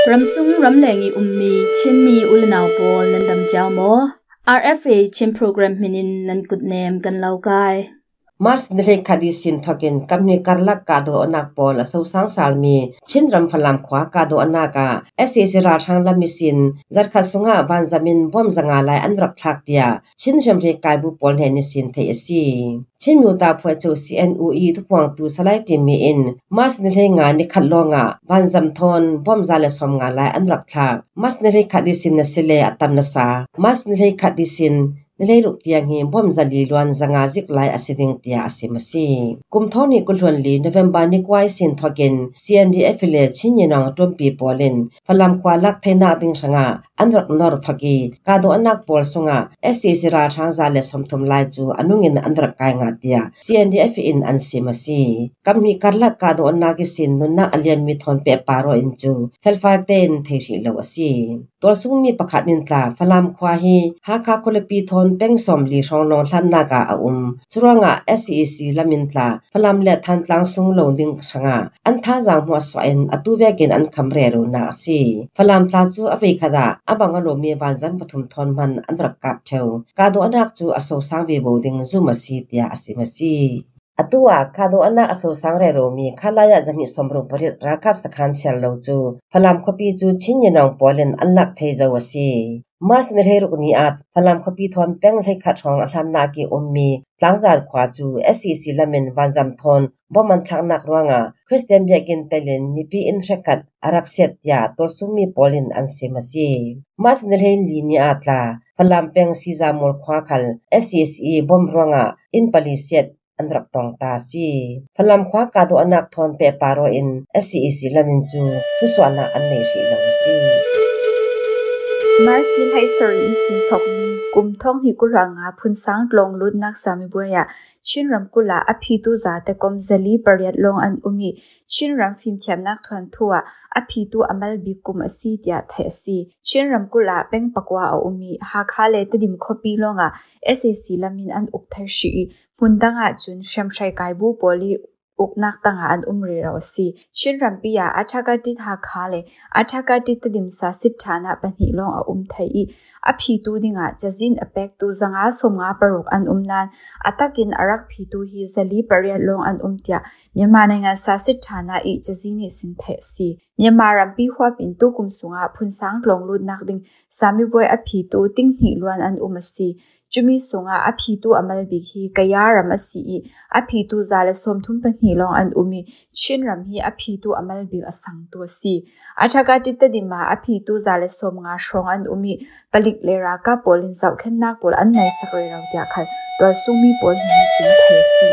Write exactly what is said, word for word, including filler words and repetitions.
Ramsung ramleng i ummi Chinmi u le nau pawl nan dam ciau maw? R F A Chin program hminin nan kutnem kan lo kai. March ni hleikhat i sin thokin kamni karlak kahdoh anak pawl a sosang salmi Chin ram Falam khua kahdoh anak ah S A C ralhrang lam i sin zarkhat sungah vanzamin bom zanga lai an rak thlak tiah Chin hriamhrei kaibu pawl hnen i sin theih a si. Chin Myo Tawphuai Cho C N U i thupuangtu Salai Ṭinmi in March ni hleinga ni khat lawngah vanzam thawn bom za le sawmnga lai an rak thlak. March ni hleikhat i sin a si le a tam nasa March ni hleikhat i sin ni hleiruk tiang hi bom zali luan zanga zik lai a si ding tiah a sim a si. Kum thawng hnih kul hluan li November ni kua i sin thokin C N D F le Chin Nyinawng ṭuanpi pawl in Falam khua lak theinak ding hrangah an rak nor thok i kahdoh anak pawl sungah S A C ralhrang za le sawmthum lai cu a nungin an rak kai ngah tiah C N D F in an sim a si. Kamni karlak kahdoh anak i sin nunnak a lianmi thawn pehpar aw in cu felfai tein thei hrih lo a si. Tualsungmi pakhat in tla Falam khua hi Hakha khualipi thawn peng sawmli hrawng lawng hlannak ah a um. Curuangah S A C lam in tla Falam le Thantlang sung lo ding hrangah an thazaang hmuahsuah in atu vekin an kham reronak a si. Falam tla cu a veikhat ah a bang a lawmmi vanzam pathum thawn hman an rak kap ṭheu. Kahdoh anak cu a sosang vivo ding zum a si tiah a sim a si. Atu ah kahdoh anak a sosang reromi khalai ah zahnih sawmruk pariat ralkap sakhan siar lo cu Falam khuapi cu Chin Nyinawng pawl in an lak thei zo a si. March ni hleiruk ni ah Falam khuapi thawn peng hleikhat hrawng a hlannak i ummi Tlangzar khua cu S A C lam in vanzam thawn bom an thlaknak ruangah Khristian biakinn telin mipi inn hrekkhat a rak siat tiah tualsungmi pawl in an sim a si. March ni hleili ni ah tla Falam peng Sizamul khua khal S A C i bom ruangah inn pali siat an rak tong ta a si. Falam khua kahdoh anak thawn pehpar aw in S A C lam in cu thusuahnak an nei hrih lo a si. March ni hleisarih i sin thokmi kum thawng hnih kul hluan nga Phunsang tlawng lutnak Sami buai ah Chin ramkulh ah a phitu zate kom zali pariat lawng an um i Chin ram fimthiamnak thuanthu ah a phitu a mal bik kum a si tiah theih a si. Chin ramkulh ah peng pakua a um i Hakha le Tedim khuapi lawngah S A C lam in an uk thei hrih i hmun dang ah cun hriamhrei kaibu pawl i uknak tangah an um rero a si. Chin rampi ah Athakatit Hakha le Athakatit Tedim sasit ṭhan ah pahnih lawng a um thei i a phitu dingah cazin a pektu zanga sawmnga paruk an um nain a takin a rak phitu hi zali pariat lawng an um tiah Myanmar naingan sasit ṭhan ah i cazin i sin theih a si. Myanmar rampi huap in tukum sungah Phunsang tlawng lutnak ding Sami buai a phitu ting hnih luan an um a si. Cumi sungah a phitu a mal bik hi Kaya ram a si i a phitu za le sawmthum pahnih lawng an um i Chin ram hi a phitu a mal bik a sangtu a si. Athakatit Tedim ah a phitu za le sawmnga hrawng an um i palik le ralkap pawl in zohkhenhnak pawl an neisak rero tiah khan tualsungmi pawl hnen i sin thei a si.